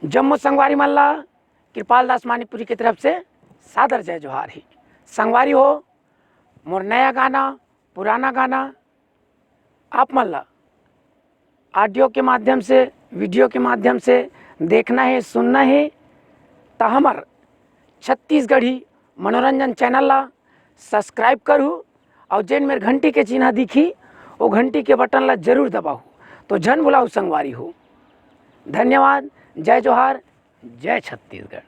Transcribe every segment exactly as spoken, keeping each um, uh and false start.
जम्मो संगवारी मन ला कृपाल दास मानिकपुरी के तरफ से सादर जय जोहार ही। संगवारी हो, मोर नया गाना, पुराना गाना, आप मन ला audio के माध्यम से, video के माध्यम से देखना हे, सुनना हे, त हमर छत्तीसगढ़ी मनोरंजन channel ला subscribe करहू, अउ जेन मेर घंटी के चिन्हा दिखी, वो घंटी के button ला जरूर दबाहू। तो झन भुलाहू संगवारी हो। धन्यवाद, जय जोहार, जय छत्तीसगढ़।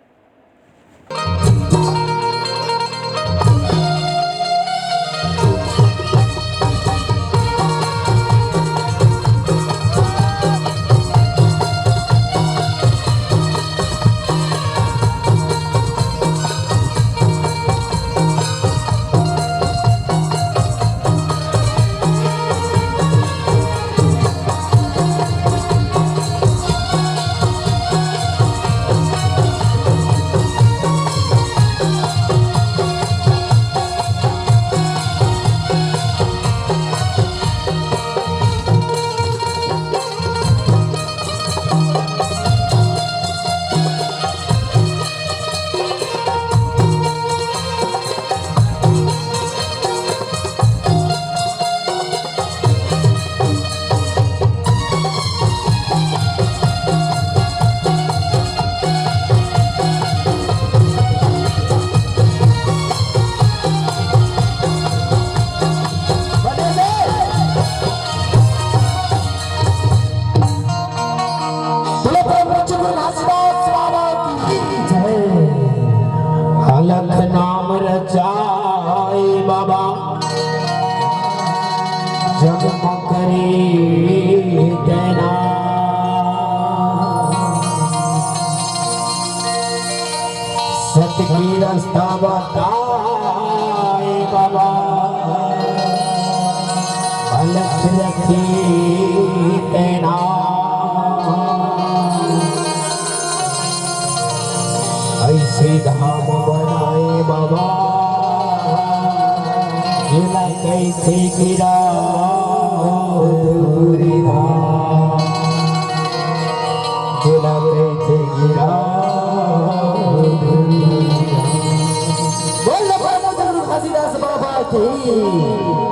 बोलो प्रेम से बोलो घासीदास बाबा की जय। अलख नाम रचाए बाबा, जग म करे तेना। सत की रास्ता बताए बाबा, अलख रखे तेना। ऐसे धाम बनाए बाबा, जेला कइसे गिरा दूरी धाम, जेला कइसे गिरा दूरी धाम। बोल परम गुरु घासीदास बाबा की।